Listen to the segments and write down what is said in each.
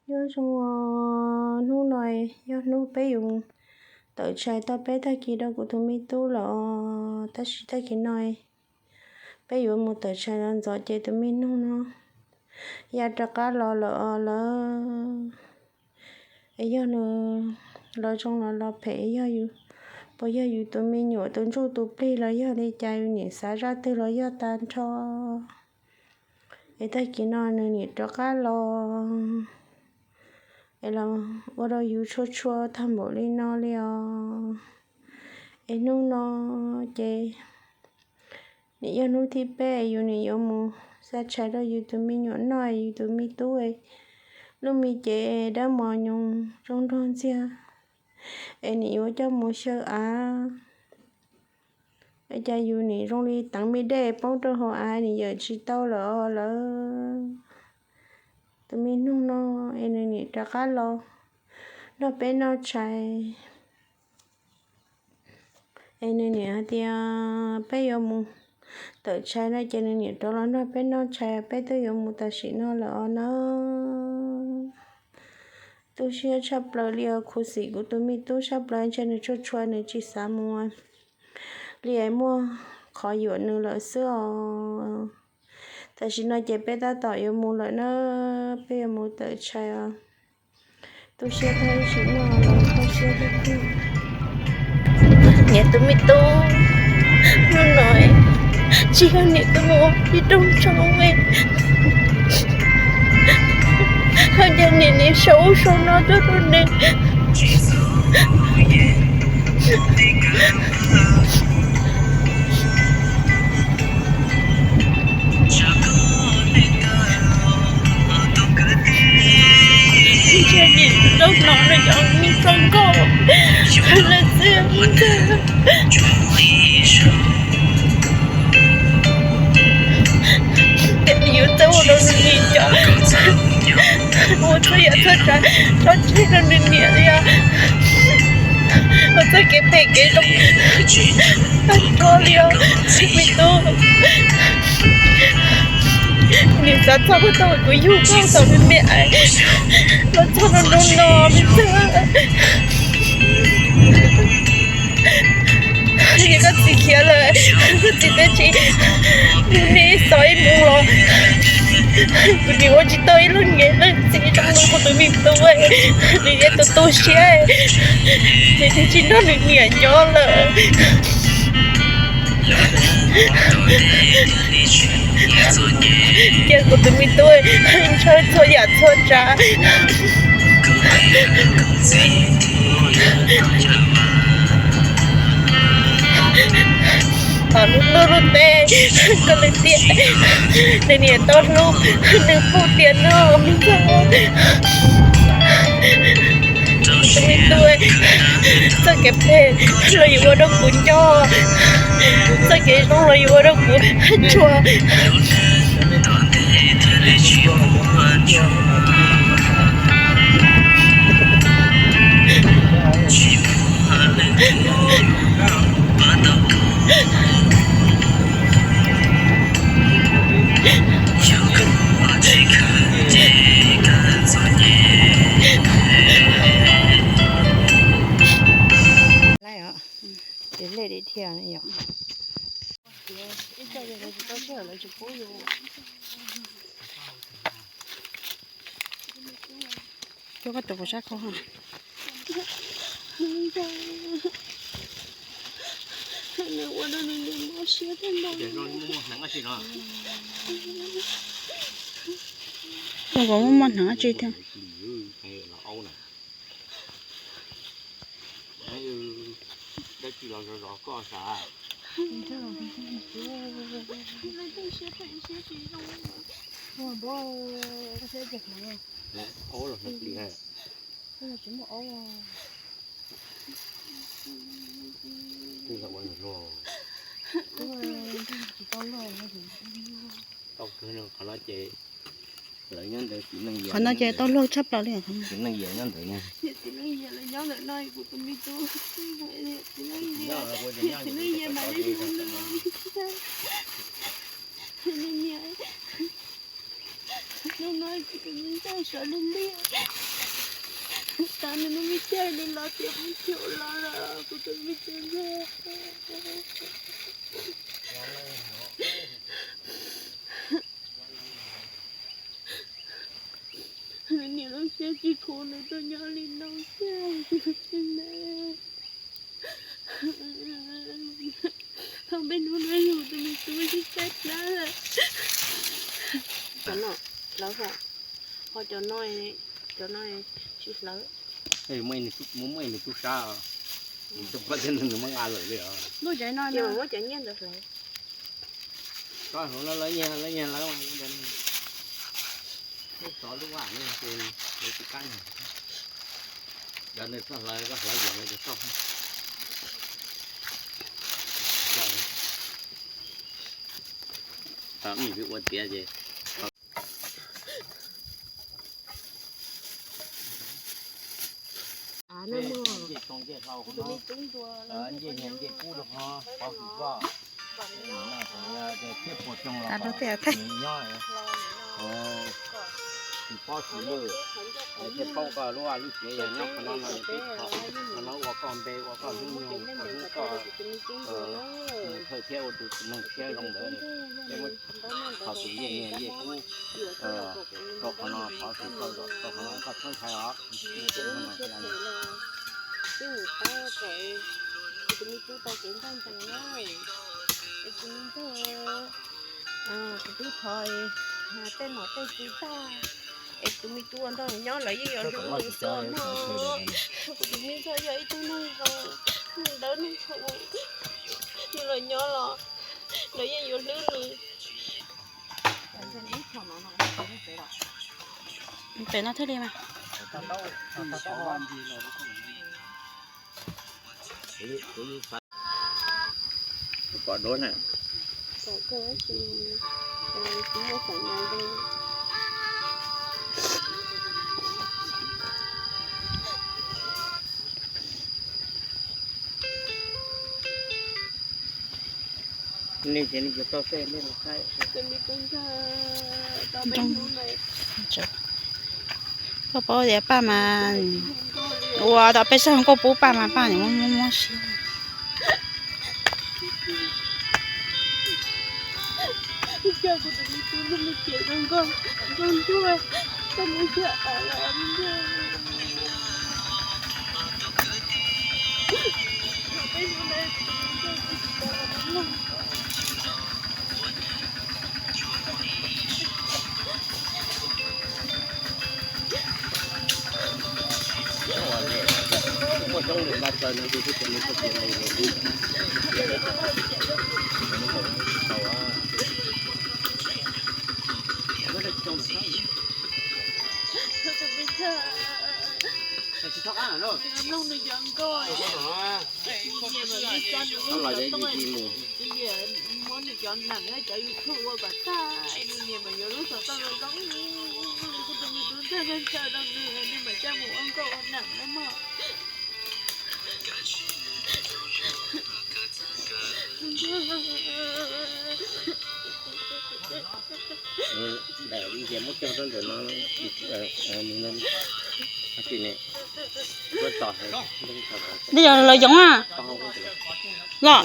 Nyob zoo os, hnub no yog hnub peb yuav mus tawm tshais tau peb tag kis rau kuv tus me tub lawm os. Tab sis tag kis no peb yuav mus tawm tshais los ntxov ces tus me noog no ya rov qab los lawm os lawv. Es yog nws los zoo los los phem, yog yus, puas yog yus tus me nyuam tus ntsuj tus plig los yog li cas, yus nim xav zaj twg los yog tag nrho. Es tag kis no nws nim rov qab los, es los ua rau yus tshua tshua tag npaum li no li os. Es hnub no ces nim yog hnub thib peb, yus nim yuav mus xa tshais rau yus tus me nyuam noj, yus tus me tub lub me cev dab mos nyoos zoo nraug ntxiag, es nim yuav coj mus xyaw av. Cas yus nim zoo li teev me dej poob rau hauv av, nim yawm tsis tau lawm os lawv. Tus me noog no es nws nim rov qab los nrog peb noj tshais. Es nws nim hais tias peb yuav mus tawm tshais no ces nws nim rov los nrog peb noj tshais, peb twb yuav mus tam sim no lawm os na. Tu siab tshaj plaws li os, khuv xim kuv tus me tub tshaj plaws, ntshe nws tshua tshua nws tsis xav mus li, es muaj qhov yuam nws lawm xwb os. Tam sim no ces peb tab tom yuav mus lawm na, peb yuav mus tawm tshais os. Tu siab tag ib sim no los tu siab tiag tiag. Niam tus me tub, hnub no tsis yog niam tus mus ib rooj tshoob, ho yog niam niam sau ub sau no tuaj rau nws. Ntshe nim rau hnov nws cov me txoj nkauj lawm xwb. Ces nws yuav txawj ua rau nws niam cov, ua txhua yam txhua tsav tso tseg rau nws niam li os. Ua txoj kev phem kev zoo tag nrho li os me tub. Nws xav txog puag thaum kuv yug koj thaum me me, los txog rau hnub no me tub. Yog koj txiv khiav lawm, koj txiv twb tsis nug neb xov ib mus los, kuv nim ua tsis tau ib leej niam leej txiv zoo li kuv tus me tub, nws yog tus tu siab, nws twb tsis nrog nws niam nyob lawm. Cia kuv tus me tub ntshaw txhua yam txhua tsav. Tom lub ntuj lub teb, koj leej tiag, nws niam tau hlub, nws pub tiag no me ntxhais. Tus me tub, txoj kev phem los yuav ua rau kuv nco, txoj kev zoo los yuav ua rau kuv tshua. Ces lej dhia yom. Coj koj tus kuv sab kho ha. Tus kuv muaj muaj hneev dab tsi thiab. Qhov no ces tau luag tshaj plaws li. Txiv neej Yias nyob ntawd na. Txiv neej Yias lawv nyob ntawm no, kuv tus me tub, txiv neej Yias, txiv neej Yias mas li hu nws, txiv neej Yias. Hnub no kuv tus me ntxawg sawv lig lig, tas nws tus me ntxawg li los tias kuv chim los lawm kuv tus me ntxawg. Niam lub siab tsis khuv nws tuaj nyob li no thiab. Thaum peb hnub no yus tus me tub sib caij plab lawm. Cov no hlawv, ho cov no, cov no tsis hlawv. Muaj ib nws tub sab, nws muab nqa lawm li os. Muab cov nyiaj ntawd hlawv. Koj hluav lawv nyiag lawv nyiag lawv, lub tod lub vaj no ces lawv tsis kab nyiag. Yog nws txoj hlawv koj hlawv yus lawv ces koj. Tam ib ua tiav ces ncej too ncej hlau, ncej nyiag ncej kub rau qhov qhov hwm koj. Thiab puas tsoog los nws nyob, tsis paub tsis lwj, thiaj paub koj lub vaj lub tsev yog nyob qhov no no peb qhov no ua koj npe ua koj hnub nyoog ua hnub koj mus thawj thiab ua tus neeg tshiab zoo ntawd. Thaum tus ncej nyiag ncej kub rau qhov no qhov hwm koj, rau qhov no koj txhob ntshai os. Peb mus pab kom kuv tus me tub tau kev ncaj ncees na. Es kuv me ntxawg, kuv twb thov tej nom tej tswv tag, es kuv me tub ua nrog nws nyob lawv yeej yuav hlub nws xwb mog. Kuv tus me ntxawg yog ib tug neeg zoo, neeg dawb neeg huv, nws los nyob los lawv yeej yuav hlub nws. Pem no thiaj li mas. Pom duab na. Nej ces nej tau tej nej los thaij. Koj paub tias Paj mas ua tau peb sab hluas nkauj pub Paj mas Paj nim muab muab muab siab. Muaj coob lwm npaj plaws no ces twb tsis muaj txoj kev lus lawm. Nws cov nkauj, nws niam mas muab nws cov neeg thiab cov YouTube ua kom tag, nws niam mas yuav lub xov tooj zoo zoo, kuv tus me tub ntxawg ntshaw rau nws, nws mam coj mus ua nkauj ua neeg na mog. Daim ntawm muab cog rau ntawm no, nej yog lawv yoov a los.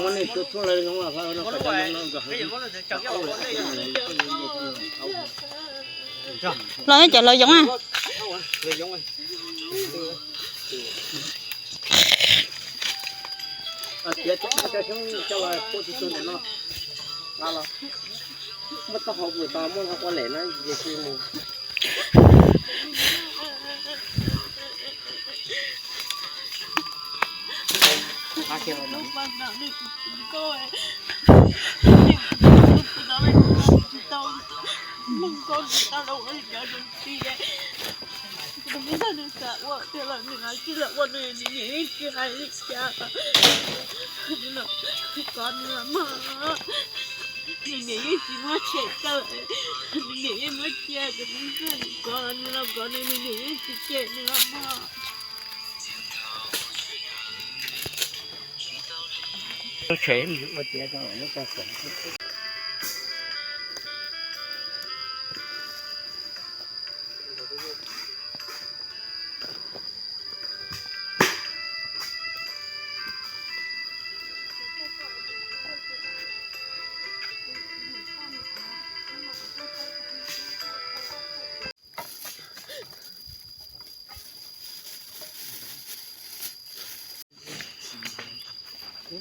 Los nej cov lawv yoov a. Tiav cov xyoob coj los puab tsis tug ntawm no. Nqa los. Muab taub hau pum tos muab hau ua lem na ces tsis mus. Kuv tus me ntxawg nws xav ua tiag los nws hais tsis lam ua, nws niam yeej tsis hais li cas. Nws los kov nws los mog, nws niam yeej tsis muab tshem tawm, nws niam yeej muab cia, kuv tus me ntxawg nws kov los nws los kov nws, nws niam yeej tsis cem nws los mog. Lub tsheb ua tiav rau lub tag xeev.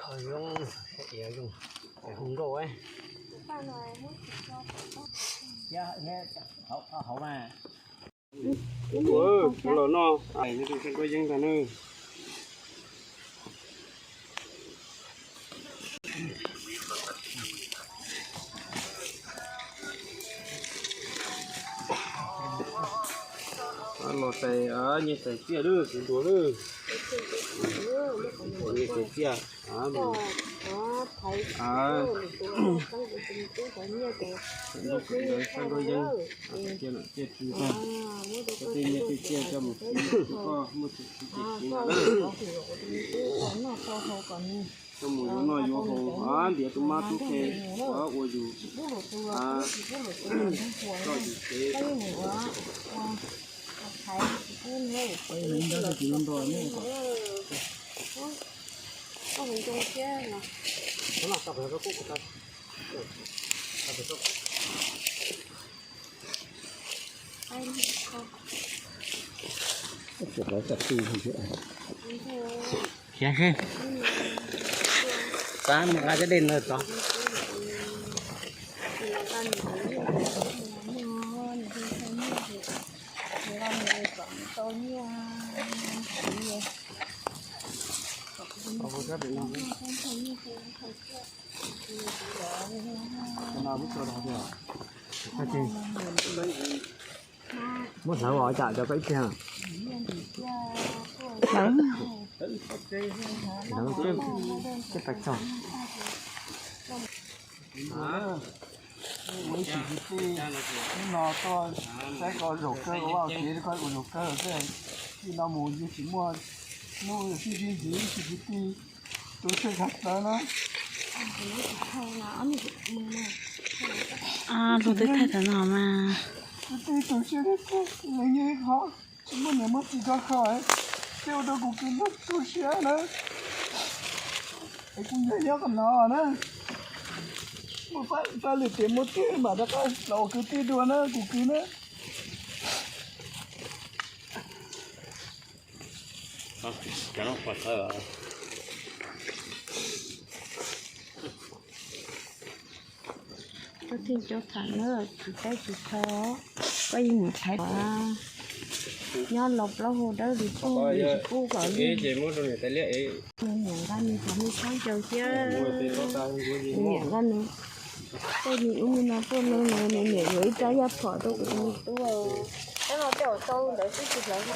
Kho zoo, hu nkauj. Ua, ua los no, tus yeeb ntag na. Los tais, nyias tais tiaj lawm, kuv ntuas lawm. Nyias tais tiaj, ntuas, ntuas yeeb, tiaj no tiaj tsw ntag. Koj tej nyiaj tej tiaj coj mus, koj muaj txim txim txiv ntag. Coj mus yuav noj yuav haus, ntiav tus mab tub qhe, ua yus, koj yus tsev. Khiav, xav mus nqa cov dej ntawd tod. Muab hlawv os, tsam cov peb tiag. Hlawv, hlawv, peb pais txog. Ua ib tug kwv tij hnub no tuaj saib koj zaum kawg, ua vaj ua tsev koj ua zaum kawg xwb. Txij no mus yeej tsis muaj hnub sib ntsib ntxiv ib tug kwv tij tu siab tshaj plaws na. Luag twb thaij tau no mas. Kwv tij, tu siab thiab, leej niam ho tsis muaj niam muaj txiv rau kho, thiaj ua rau kuv kwv tu siab na. Es kuv nyob nyob qhov no na, muaj faj lwm tiam muaj tiag mam rov qab los ua kwv tij dua na kuv kwv na. Koj thiaj cov tham na, tsis teb tsis chaw, koj yeej mus thaiv nyob los plaub hau dawb li pug li tsis pub kom li. Nws niam nqa nws cov me tshab ncaws thiab, nws niam nqa nws tej me ub me no tuaj no, nws niam yuav ib rab yaj phom rau kuv tus me tub. Tab no tej zaum tau ntawd xwb tsis hlawv,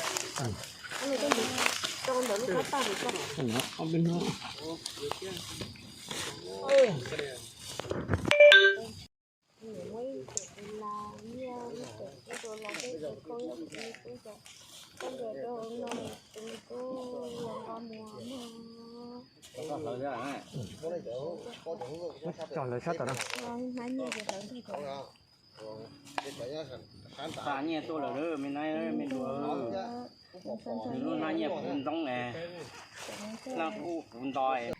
tau ntawm lub qab tag ntawd tso. Niam muab ib cem tus las nyiaj, ib cem ib tus las tej tus khau yog tus me tub cov khaub ncaws rau no, tus me tub los nqa mus mog. Muab tso hlawv sab tom no. Hnab nyiaj ces hlawv ntag. Xa nyiaj tuaj lawm me nab me nua, nws lub hnab nyiaj puv ntoob es, hnab kub puv nto es.